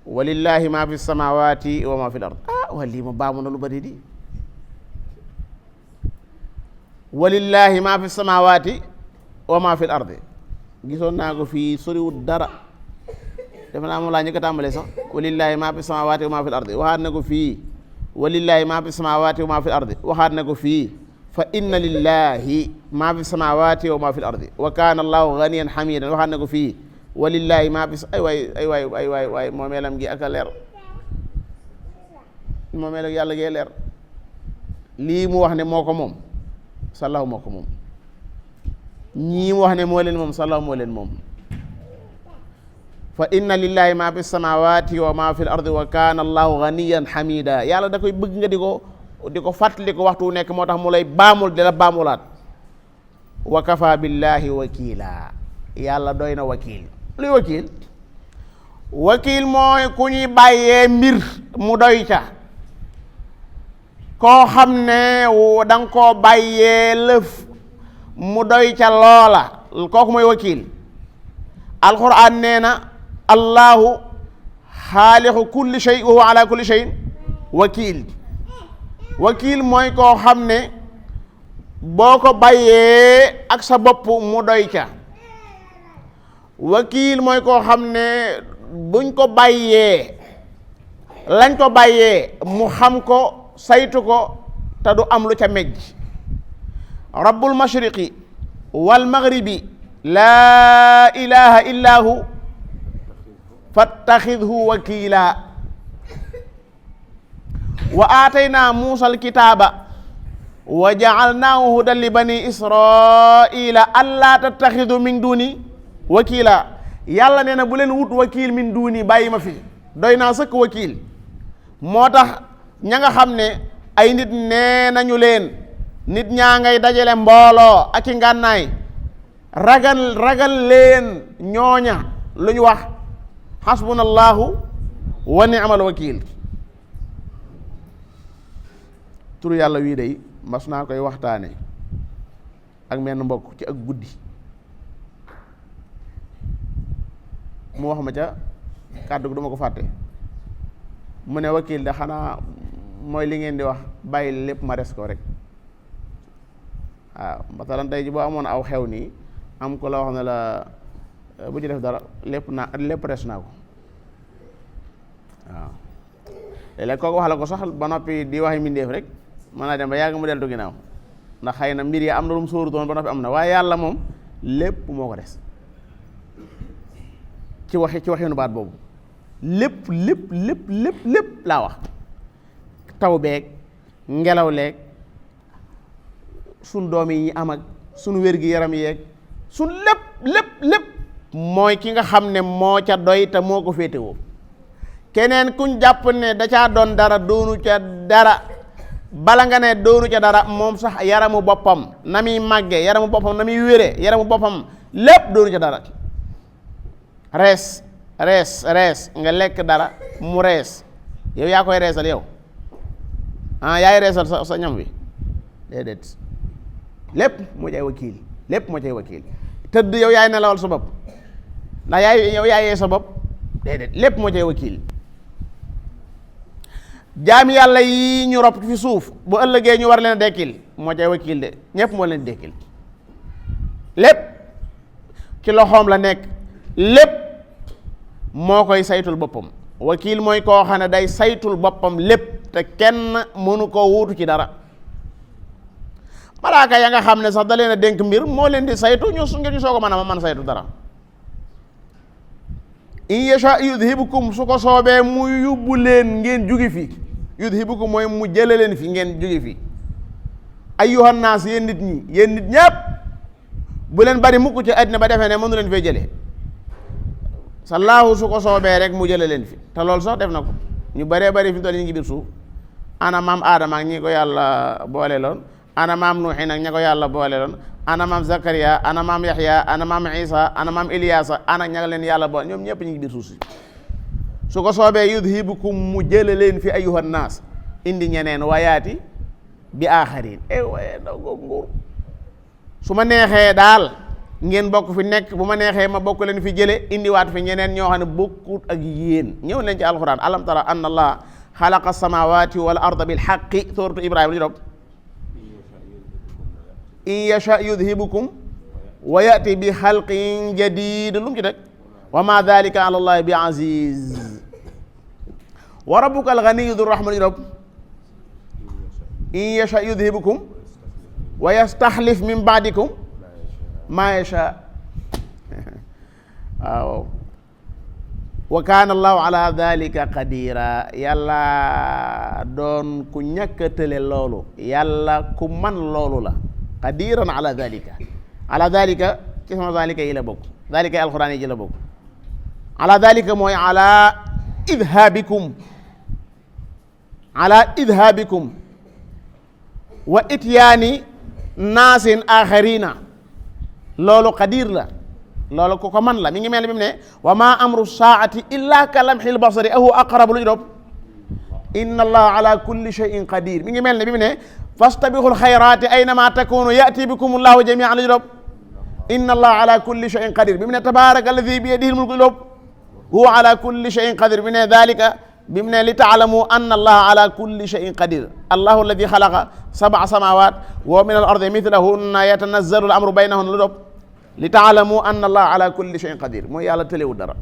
walillahi ma fi samawati wa ma fi l ard waa lii ma baamu na lu bari di walillahi ma fi samawati wa ma fi l ardi gisoon naa ko fii soriwut dara def naa moom laa ñu ko tàmbalee sax walillahi ma fi samawati wa ma fi l ardi waxaat na ko fii walillahi ma fi samawati wa ma fi l ardi waxaat na ko fii fa inna lillahi ma fi samawati wa ma fi l ardi wa kana allahu ganiyan hamidan waxaat na ko fii walillahi ma fi ay waay moomeelam gi ak a leer moomeel ak yàlla gee leer lii mu wax ne moo ko moom sallahu moo ko moom ñii mu wax ne moo leen moom sallahu moo leen moom fa inna lillahi ma fi samawati wa ma fi l ardi wa kana allahu ganiyan hamida yàlla da koy bëgg nga di ko fàttali ko waxtu nekk moo tax mu lay baamul di la baamulaat wa kafa billahi wakila yàlla doy na wakil luy wakil mooy ku ñuy bàyyee mbir mu doy ca koo xam ne danga koo bàyyee lëf mu doy ca loola kooku mooy wakil alquran nee na allahu xaalixu kulli shay wa huwa ala kulli shayin wakil mooy koo xam ne boo ko bàyyee ak sa bopp mu doy ca wakil mooy koo xam ne buñ ko bàyyee lañ ko bàyyee mu xam ko saytu ko te du am lu ca mejj rabbul mashriqi wal maghribi laa ilaha illa hu fattaxidhu wakila wa aataynaa muusa alkitaaba wa ja'alnaahu hudan li bani israila allaa tattaxidu min duni wakila yàlla nee na bu leen wut wakil min duni bàyyi ma fi doy naa sëkk wakil moo tax ña nga xam ne ay nit nee nañu leen nit ñaa ngay dajale mbooloo ak i ngànnaay ragal leen ñooña lu ñu wax xasbunallahu wa ni'mal wakil turu yàlla wii day mas naa koy waxtaane ak menn mbokk ci ak guddi mu wax ma ca kàddu gi duma ko fàtte mu ne wakil de xanaa mooy li ngeen di wax bàyyi lépp ma res ko rek waaw masalan tey ji boo amoon aw xew nii am ko la wax ne la bu ci def dara lépp res naa ko waaw léeg-léeg kooku wax la ko sax ba noppi di waxi mbindeef rek mën naa dem ba yàgg mu deltu ginnaaw ndax xëy na mbir yi am na lu mu sóoru doon ba noppi am na waaye yàlla moom lépp moo ko des ci waxinu baat boobu lépp laa wax taw beeg ngelaw leeg sun doom yi am ak sun wér-gi-yaram yeeg sun lépp mooy ki nga xam ne moo ca doy te moo ko féetewoo keneen kuñ jàpp ne da caa doon dara doonu ca dara bala nga ne doonu ca dara moom sax yaramu boppam na muy màgge yaramu boppam na muy wére yaramu boppam lépp doonu ca dara rees nga lekk dara mu rees yow yaa koy reesal yow yaay reesal sa ñam wi déedéet lépp moo cay wakil tëdd yow yaay nelawal sa bopp ndax yow yaayee sa bopp déedéet lépp moo cay wakil jaami yàlla yi ñu rob fi suuf bu ëllëgee ñu war leen a dekkil moo cay wakil de ñépp moo leen dekkil lépp ci loxoom la nekk lépp moo koy saytul boppam wakil mooy koo xam ne day saytul boppam lépp te kenn mënu koo wuutu ci dara malaaka ya nga xam ne sax da leen a dénk mbir moo leen di saytu ñu soo ko mën a saytu dara in yasha yudhibukum su ko soobee mu yóbbu leen ngeen jugi fi yudhibukum mooy mu jële leen fi ngeen jugi fi ayyuhan naas yéen nit ñépp bu leen bari mukk ci àddina ba defee ne mënu leen fee jëlee sallaahu su ko soobee rek mu jële leen fi te loolu sax def na ko ñu bëree bëri fi mu toll ñu ngi biir suuf ana maam Aadama ak ñi ko yàlla boole loon ana maam Nuuhin ak ña ko yàlla boole loon ana maam Zakariya ana maam Yaxya ana maam Isa ana maam Iliyaasa ana ña leen yàlla boole ñoom ñëpp ñu ngi biir suuf si su ko soobee yudhibukum mu jële leen fi ayyuhan naas indi ñeneen wayaati bi aaxarin waaye ndaw googu nguur su ma neexee daal ngeen bokk fi nekk bu ma neexee ma bokk leen fi jële indiwaat fi ñeneen ñoo xam ne bokkut ak yéen ñëw leen ci alquran alam tara anna allah xalaqa samawati wal arda bil haqqi suratu ibrahima li dob in yasha yudhibukum wa yati bi xalqin jadid lu mu ci teg wa ma dalika ala allahi bi aziz wa rabbuka alganiyu du rahman li dob in yasha yudhibukum wa yastaxlif min baadikum maa yasha waaw wa kaana allahu ala dalika qadira yàlla doon ku ñàkkatale loolu yàlla ku man loolu la qadiran ala dalika ci sama dalika yi la bokk dalika yi alquran yi ji la bokk ala dalika mooy ala idhabikum wa ityaani naasin axarina loolu qadir la loolu ku ko man la mi ngi mel ni bi mu ne wa ma amru saati illa ka lamxil basari ahu aqrabu lu dob inna allaha ala kulli shay'in qadir mi ngi mel ni bi mu ne fastabixul xayraati aynama takunu yati bikum allahu jamian lu dob inna allaha ala kulli shay'in qadir bi mu ne tabaraka alladi bi yadihi lmulku lu dob huwa ala kulli shay'in qadir bi mu ne dalika bi mu ne li taalamu anna allaha ala kulli shay'in qadir allahu alladi xalaqa sab'a samawat wa min al ardi mithlahunna yatanazzalu al amru baynahunna lu dob li taalamu anna allaha ala kulli shay'in qadir mooy yàlla tëlewul dara